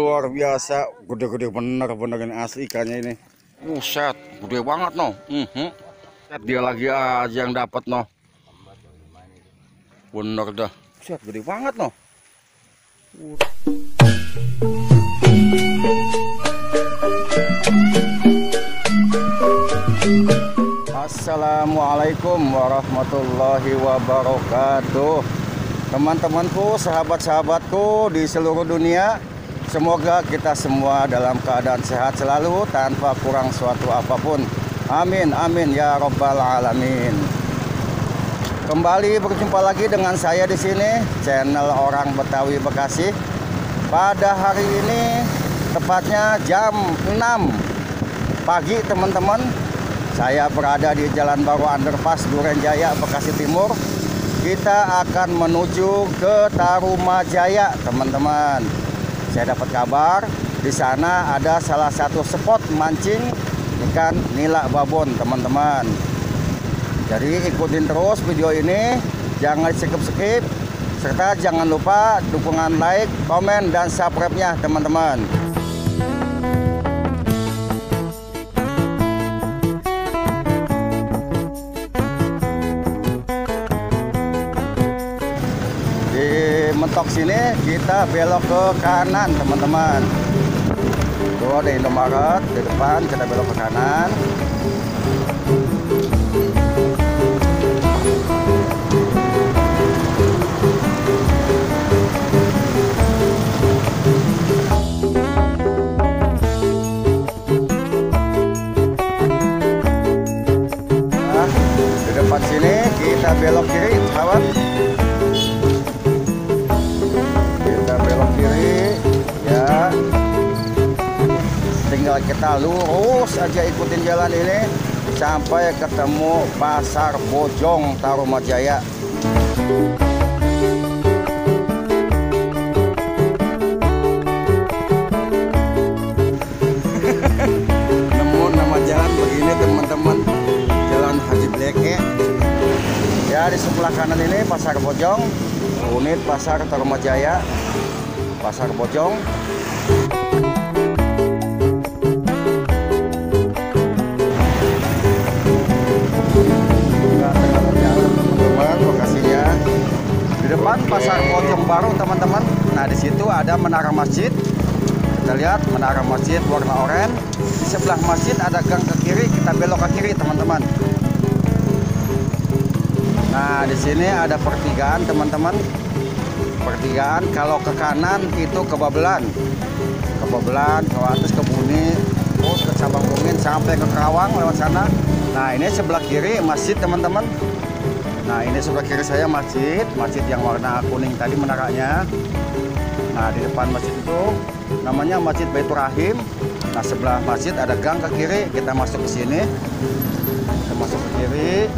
luar biasa, gede-gede bener-bener ini asli ikannya ini. Set, gede banget no. Set, dia lagi aja yang dapat no. Bener dah. Set, gede banget no. Assalamualaikum warahmatullahi wabarakatuh. Teman-temanku, sahabat-sahabatku di seluruh dunia, semoga kita semua dalam keadaan sehat selalu tanpa kurang suatu apapun. Amin, amin ya robbal alamin. Kembali berjumpa lagi dengan saya di sini, channel Orang Betawi Bekasi. Pada hari ini, tepatnya jam 6 pagi teman-teman, saya berada di Jalan Baru Underpass Durenjaya, Bekasi Timur. Kita akan menuju ke Tarumajaya, teman-teman. Saya dapat kabar di sana ada salah satu spot mancing ikan nila babon, teman-teman. Jadi ikutin terus video ini, jangan skip-skip, serta jangan lupa dukungan like, komen, dan subscribe-nya, teman-teman. Mentok sini kita belok ke kanan, teman-teman. Tuh ada Indomaret di depan, kita belok ke kanan. Nah, di depan sini kita belok kiri, kawan. Tinggal kita lurus aja, ikutin jalan ini sampai ketemu Pasar Bojong Tarumajaya. Nemu nama jalan begini, teman-teman, Jalan Haji Bleke. Ya, di sebelah kanan ini Pasar Bojong, unit Pasar Tarumajaya, Pasar Bojong. Di depan Pasar Bojong Baru, teman-teman. Nah, di situ ada menara masjid. Kita lihat menara masjid warna oranye. Di sebelah masjid ada gang ke kiri, kita belok ke kiri, teman-teman. Nah, di sini ada pertigaan, teman-teman. Pertigaan, kalau ke kanan itu ke Babelan. Ke Babelan, ke atas ke Buni, terus ke Cabang Bungin sampai ke Kerawang lewat sana. Nah, ini sebelah kiri masjid, teman-teman. Nah, ini sebelah kiri saya masjid yang warna kuning tadi menaranya. Nah, di depan masjid itu namanya Masjid Baitur Rahim. Nah, sebelah masjid ada gang ke kiri, kita masuk ke sini. Kita masuk ke kiri.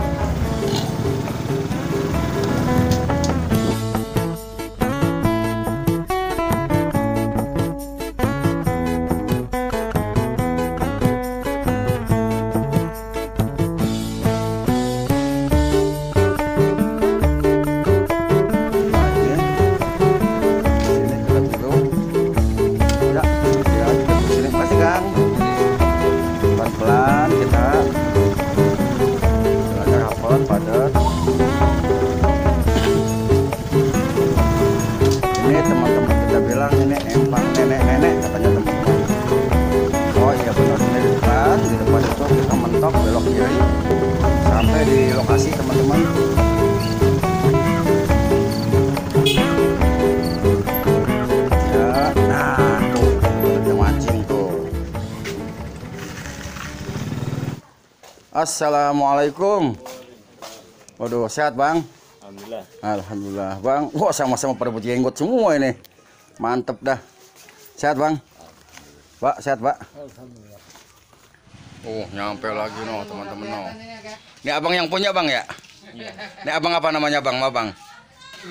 Belok kiri sampai di lokasi, teman-teman. Ya, nah tuh ada mancing tuh. Assalamualaikum. Waduh, sehat bang? Alhamdulillah. Alhamdulillah bang. Wah, sama-sama pada berjenggot semua ini. Mantep dah. Sehat bang? Pak, sehat pak? Alhamdulillah. Oh, nyampe lagi no, teman-teman no. Ini abang yang punya bang ya? Iya. Ini abang apa namanya bang? Bang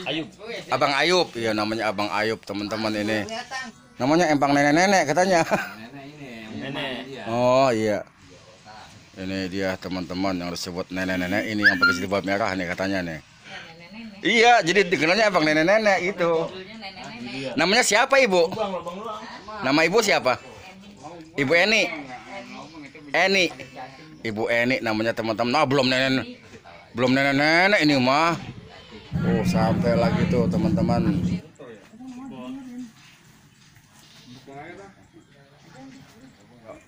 Ayub. Abang Ayub. Iya, namanya Abang Ayub, teman-teman ini. Namanya empang nenek-nenek katanya. Nenek. Oh iya. Ini dia teman-teman yang disebut nenek-nenek ini yang pakai jilbab merah nih katanya nih. Iya, jadi dikenalnya abang nenek-nenek itu. Namanya siapa ibu? Nama ibu siapa? Ibu Eni. Eni. Ibu Eni namanya teman-teman. Nah, belum nenek ini mah. Oh, sampai lagi tuh teman-teman.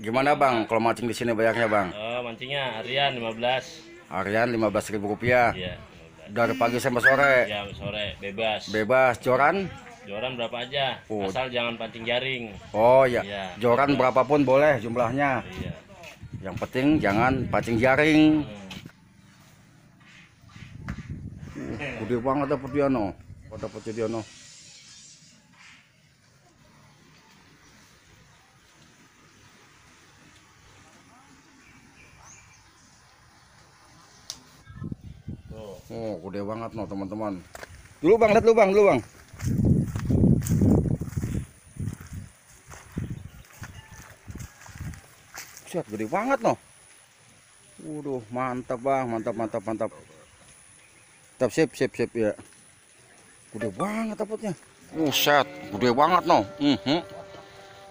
Gimana bang? Kalau mancing di sini bayarnya bang? Oh, mancingnya harian 15. Harian Rp15.000. Iya. Dari pagi sampai sore. Ya, sore bebas. Bebas. Joran? Joran berapa aja. Oh. Asal jangan pancing jaring. Oh ya. Iya. Joran berapapun boleh jumlahnya. Iya. Yang penting jangan pancing jaring. Gede banget dapet dia no. Dapet dia no. Oh, gede banget no teman-teman. Dulu bang, lihat dulu bang. Set, gede banget no. Waduh, mantap bang, mantap. Sip ya. Gede banget dapatnya. Buset, gede banget no.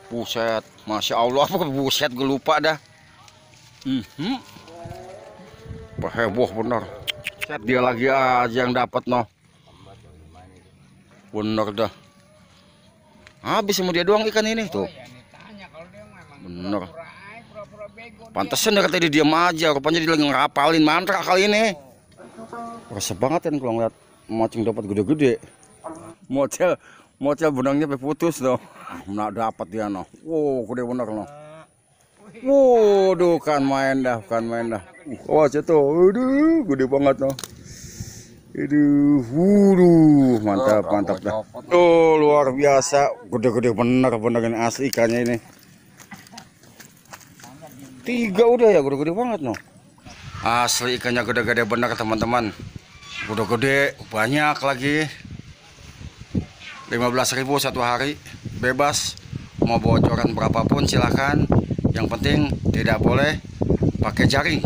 Buset, masya Allah, buset, gue lupa dah. Heboh bener. Set, dia lagi aja yang dapat no. Bener dah. Habis sama dia doang ikan ini tuh. Bener. Pantesan dari tadi diam aja. Rupanya dia lagi ngapalin mantra kali ini. Rasa banget kan kalau ngeliat mancing dapat gede-gede. Motel benangnya sampai putus loh. Nah, dapat dia no. Wow, gede bener no. Waduh, kan main dah. Oh, tuh. Aduh, gede banget no. Aduh, mantap dah. Oh, luar biasa. Gede-gede bener ini asli ikannya ini. 3 udah ya, gede-gede banget no. Asli ikannya gede-gede bener teman-teman. Gede-gede banyak lagi. 15.000 satu hari. Bebas. Mau bocoran berapapun silahkan. Yang penting tidak boleh pakai jaring.